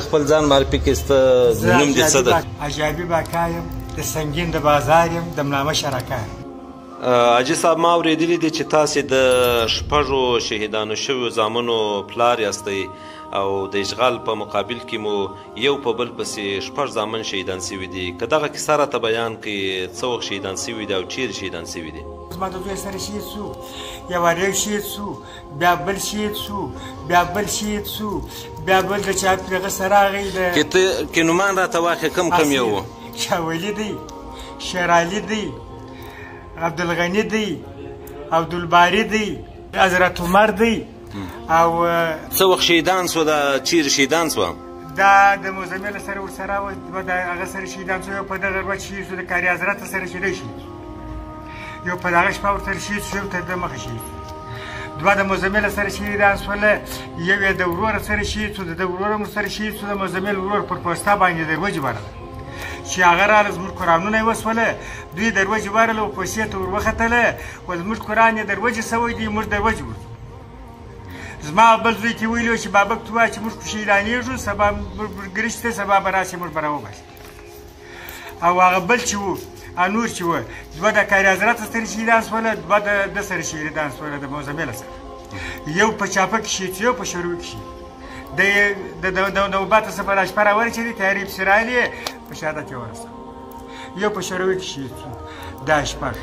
خپل ځان معرفي کړئ، ستا نوم دې څه ده؟ حاجي باکا یم، د سنګین د بازار یم، د ملامشر اکا یم. حاجي صاحب، ما اورېدلي دي چې تاسې د شپږو شهیدانو شویو زامنو پلار یاستئ او د اشغال په مقابل کې مو یو په بل پسې شپږ زامن شهیدان شوي دي. که دغه کیسه راته بیان کړئ، څه وخت شهیدان شوي دي او چیرې شهیدان شوي دي؟ زما د زوی سره شهید شو، یو اریو شهید شو، بیا بل شهید شو، بیا بل شهید شو، بیا بل د چا هغه سره راغی. د که ته که نومان راته واخلې، کم کم یو و؟ شاولي دی، شیرعلي دی، عبدالغني دی، عبدالباري دی، حضرت عمر دی. او څه وخت شهیدان سوه؟ دا چیرې شهیدان سوه؟ دا د مزمل سره ورسره وه، د هغه سره شهیدان سو. یو په دغه ورځ شهید سو، د کاري حضرت سره چې دی شهید، یو په دغه شپه ورسره شهید سو، یو تر ده مخه شهید سو. دوه د مزمل سره شهیدان سول، یو یې د ورور سره شهید سو، د ده ورور هم ورسره شهید سو. د مزمل ورور پر پوسته باندې دروځي ورغله، چې هغه راغله زموږ قرآنونه یې وسوله. دوی دروځي ورغله او پوستې ته ور وختله، و زموږ قرآن یې دروځي سوی دی، موږ دروځي ورځو. زما بل زوی ته ویلي چې بابک ته وایه چې موږ خو شهیدانېږو، سبا موږ ګرشته، سبا به راسي موږ به راوباسي. او هغه بل چې و، انور چې و، دوه د کاري حضرت سره شهیدان سوله، دوه د ده سره شهیدان سوله، د مزمل سره. یو په چاپه کې شهید، یو په شروع کې شهید. د نوبت څخه په شپه راورسېدې، تیارې پسې راغلې، په شهادت یې ورساوه. یو په شروع کې شهید شو. دا شپږ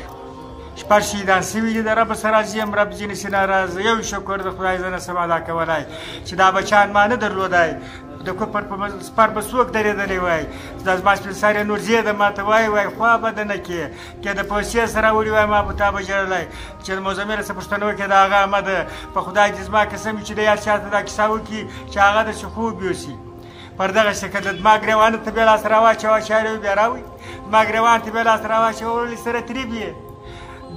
شهیدان سوي دي. د رب سره راضي یم، رب ځینې سي ناراضه. یو شکر د خدای زه نه سم ادا کولای چې دا بچیان ما نه درلودای، د کفر په سپر به څوک درېدلی وای. دا زما سپین سرې نورزې ده، ما ته وای وای خوا به د نه کې که د پوسې سره وړي وای، ما به تا به ژړلی. چې د مزمل څه پوښتنه وکړې، د هغه احمد په خدای دې زما قسم چې د یاد چا ته دا کیسه وکړي چې هغه داسې خوب یوسي. پر دغه شکل زما ګرېوانه ته بیا لاس راواچوه، چارې بیا راوړي، زما ګرېوان ته بیا لاس راواچوه، ولې سره تریب یې.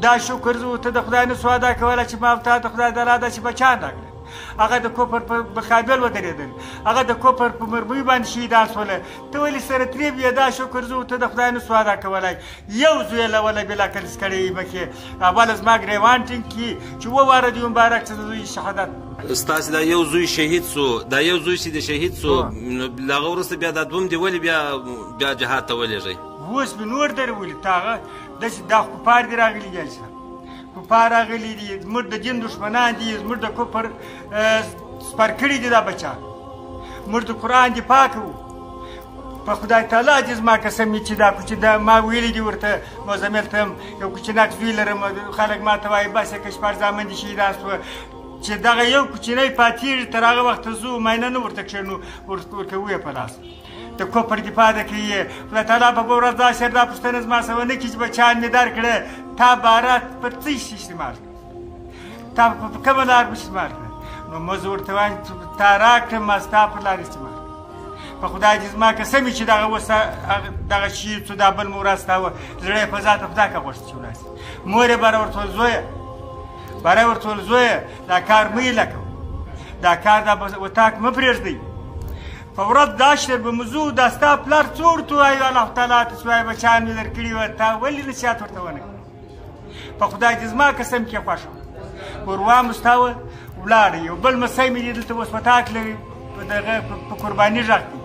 دا شکر زه ورته د خدای نه سو ادا کولی چې ما تا د خدای د الله داسې بچیان راکړل. هغه د کفر په مقابل ودرېدل، هغه د کفر په مرمۍ باندې شهیدان سوله، ته ولې سره تریب یې؟ دا شکر زه ورته د خدای نه سو ادا کولی. یو زوی له وله بلا کلس کړی مخې اول زما ګرېوان ټینګ کړي چې وواره دې مبارک څه د زوی شهادت. ستاسې دا یو زوی شهید سو، دا یو زوی چې د شهید سو، له هغه وروسته بیا دا دوم دې ولې بیا جهاد ته ولېږئ؟ اوس مې نور درولي، ته هغه داسې دا کفار دي راغلي دي، حاجي صاحب کفار راغلي دي، زموږ د دین دښمنان دي، زموږ د کفر سپر کړي دي دا بچیان. موږ د قرآن دفاع کوو. په خدای تعالی دې زما قسم وي چې دا کوچنی دا ما ویلي دي ورته مزمل ته هم، یو کوچنک زوی لرم، خلک ما ته وایي بس که شپږ زامن دي شهیدان سوه، چې دغه یو کوچنی پاتېږي تر هغه وخته ځو ماینه نه ورته کښېنو، ورکوو یې په لاس. د کفر دفاع د کوي. خدای تعالی په به ورځ دا شر دا پوښتنه زما سره ونه کړي چې بچیان مې درکړه، تا بارات پر څه شي استعمال کړه، تا په کومه لار استعمال کړه؟ نو موږ ورته وایم چې تا راکړه، ما ستا پر لار استعمال کړه. په خدای دې زما قسم وي چې دغه اوس دغه شهید سو، دا بل مو وراستاوه، زړه یې په ذاته خدای که غوښته چې ولاړ سي. مور یې باره ورته ویل زویه، باره ورته ویل زویه، دا کار مه ایله کوه، دا کار دا وطاق مه پرېږدئ. په ورځ دا شعر به مو ځو، دا ستا پلار څه ورته وایي؟ الله تعالی ته چې وایي بچیان مې درکړي وه، تا ولې نصیحت ورته ونه کړ؟ په خدای دې زما قسم کې خوښه وروا مو ستا وه، ولاړی. یو بل لمسی مې دی دلته اوس وطاق لري، په دغه په قرباني غږ دی،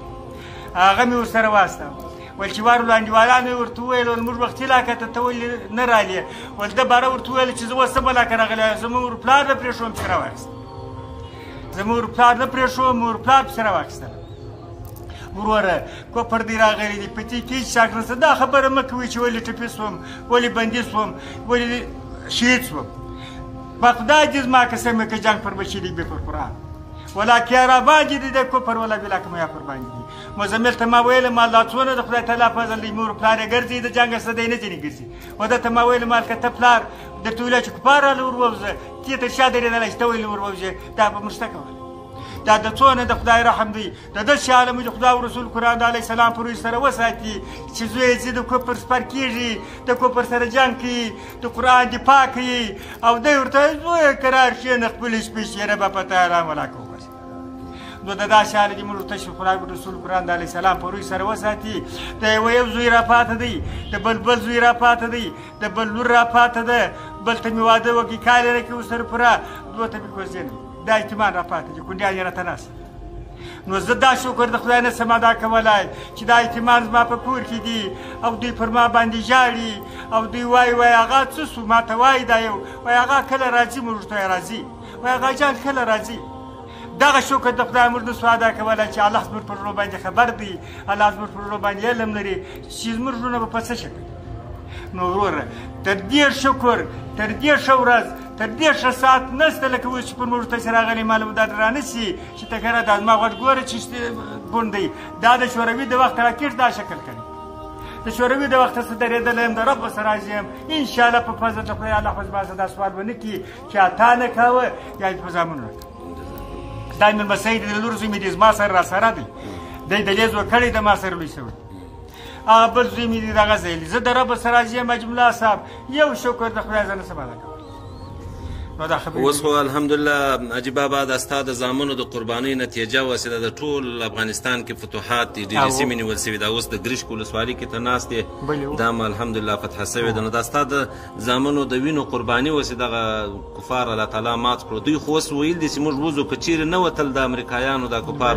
هغه مې ورسره واستاوه. ویل چې وارو انډیوالانو یې ورته وویل، ول موږ وختي لا کته، ته ولې نه رالې؟ ول ده باره ورته وویل چې زه اوس څه بلا که راغلی یم، زه مور پلار نه پرېښوم پسې راواخیستم، زه مور پلار نه پرېښوم، مور پلار پسې راواخیستم. وروره کفر دی راغلی دی، په دې کې هېڅ شک نشته. دا خبره مه کوئ چې ولې ټپي سوم، ولې بندي سوم، ولې شهید سوم. په خدای دې زما قسم وي که جنګ پر بچي دی بې پر قرآن ولا که را باندې دی د کفر ولا بلا که میا پر باندې دی. مزمل ته ما ویل ما لا څونه د خدای تعالی فضل دی، مور پلار یې ګرځي د جنګ څه دی نه ځینې ګرځي. و ده ته ما ویل مال که ته پلار درته ویل چې کفار راله ور ووځه، تې تر شا درېدلی چې ته ولې ور ووځې، دا به موږ څه کولی؟ دا د څونه د خدای رحم دی، د داسې عالم د خدای او رسول قرآن د علیه السلام پر روی سره وساتي چې زوی یې ځي د کفر سپر کېږي، د کفر سره جنګ کوي، د قرآن دفاع کوي، او دی ورته وایي زویه کرار کښېنه، خپلې شپې شیره به په تا ارام ولاکه وباسي. نو د داسې حال دې موږ ته چې خدای او رسول قرآن د علیه السلام پر روی سره وساتي. د یوه یو زوی را پاته دی، د بل بل زوی را پاته دی، د بل لور را پاته ده، بل ته مې واده وکړي، کال یې نه کړي ورسره پوره، دوه ته مې کوزدې نه، دا یتیمان را پاته دي، کونډیان یې راته ناست. نو زه دا شکر د خدای نه سم ادا کولی چې دا یتیمان زما په کور کې دي او دوی پر ما باندې ژاړي او دوی وایي وایي هغه څه سو، ما ته وایي دا یو وایي هغه کله راځي، موږ ته راځي، وایي هغه جان کله راځي. دغه شکر د خدای موږ نه سو ادا کولی چې الله زموږ پر زړو باندې خبر دی، الله زموږ پر زړو باندې علم لري چې زموږ زړونه به په څه شکل. نو وروره تر دې شکر، تر دې ښه ورځ، تر دې ښه ساعت نشته لکه اوس چې پر موږ تاسې راغلی معلوم دا رانه سي چې تکره دا زما غوږ ګوره چې بوڼ دی، دا د شوروي د وخت راکټ دا شکل کوي. د شوروي د وخت څخه درېدلی یم، د رب سره راضي یم، انشاءالله په فضل د خدای الله خو زما سره دا سوال ونه کړي چې عطا نه کاوه یا یې په زامنو نه کاوه. دا مې لمسی دی، د لور زوی مې دی، زما سره راسره دی، دی د لېز وکړی د ما سره لوی شوی. هغه بل زوی مې دی دغه ځای دی. زه د رب سره راضي یم حاجي ملا صاحب، یو شکر د خدای زه نه سم ادا کولی. نو دا خبرې اوس خو الحمدلله حاجي بابا دا ستا د زامنو د قربانۍ نتیجه وه چې دا د ټول افغانستان کې فتوحات دي، ډېرې سیمې نیول سوي. دا اوس د ګرشک ولسوالي کې ته ناست یې، دا هم الحمدلله فتح سوې ده. نو دا ستا د زامنو د وینو قرباني وه چې دغه کفار الله تعالی مات کړو. دوی خو اوس ویل دي چې موږ وځو، که چیرې نه وتل د امریکایانو دا کفار،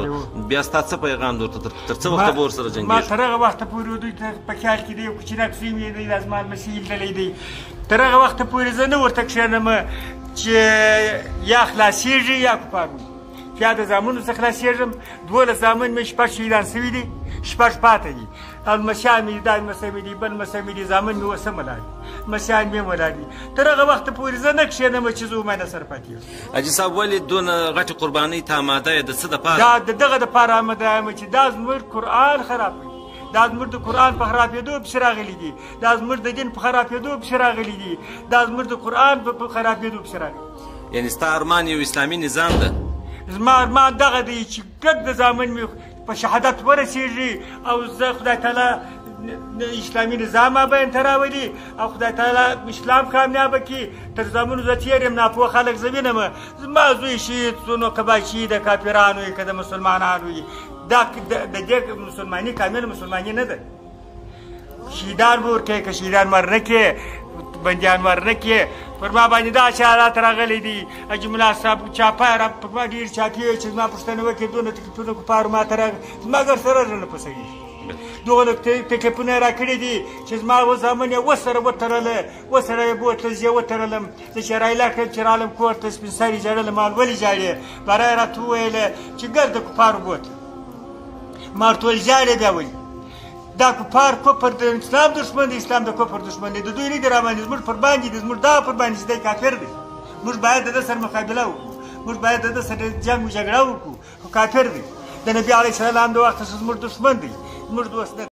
بیا ستا څه پیغام دی ورته؟ تر څه وخته به ورسره جنګېږي؟ ما تر هغه وخته پورې دوی ته په خیال کې دی، یو کوچنی زوی مې دی، دا زما لمسی لیدلی دی، تر هغه وخته پورې زه نه ورته کښېنم چې یا خلاصېږي یا کفار وي. یا د زامنو څخه خلاصېږم، 12 زامن مې 6 شهیدان سوي دي، 6 پاته دي. او لمسیان مې دي، دا لمسی مې دي، بل لمسی مې دي، زامن مې اوس هم ولاړ دي، لمسیان مې هم ولاړ دي. تر هغه وخته پورې زه نه کښېنم چې زه ما نه سره پاتېږم. حاجي صاحب ولې دونه غټې قربانۍ ته اماده یې، د څه دپاره؟ دا د دغه دپاره اماده یم چې دا زموږ قرآن خرابوي، دا زموږ د قرآن په خرابېدو پسې راغلي دي، دا زموږ د دین په خرابېدو پسې راغلي دي، دا زموږ د قرآن په خرابېدو پسې راغلي. یعنې ستا ارمان یو اسلامي نظام ده؟ زما ارمان دغه دی چې ګرد د زامن مې په شهادت ورسېږي او زه خدای تعالی اسلامي نظام ما ته راولي او خدای تعالی اسلام کامیابه کړي. تر زامنو زه تېر یم، ناپوه خلک زه وینم، زما زوی شهید سو نو که به شهید د کافرانو وي که د مسلمانانو وي، دا د دې مسلماني کامله مسلماني نه ده. شهیدان به ورکوې، که شهیدان ورنه کړې، بندیان ورنه کړې. پر ما باندې داسې حالات راغلي دي حاجي ملا صاحب، چاپه را په ما ډېر چاپې وې چې زما پوښتنه وکړي، دونه تکلیفونه کفارو ما ته راغلي، زما ګر سره نه پسوي، دغه تکلیفونه یې راکړي دي چې زما اوس زامن یې وسره وتړله، وسره یې بوتله، زه یې وتړلم. زه چې رایله کړم چې رالم کور ته، سپین سري ژړله، مال ولې ژاړې؟ باره یې راته وویله چې ګرده کفارو بوتله. ما ورته وویل ژاړې بیا ولې؟ دا کفار کفر د اسلام دښمن دی، اسلام د کفر دښمن دی، د دوی نه دي راباندې، زموږ پر باندې دي، زموږ دا پر باندې چې دی کافر دی، موږ باید د ده سره مقابله وکړو، موږ باید د ده سره جنګ و جګړه وکړو، خو کافر دی، د نبي علیه السلام د وخت څخه زموږ دښمن دی، زموږ دوست نه.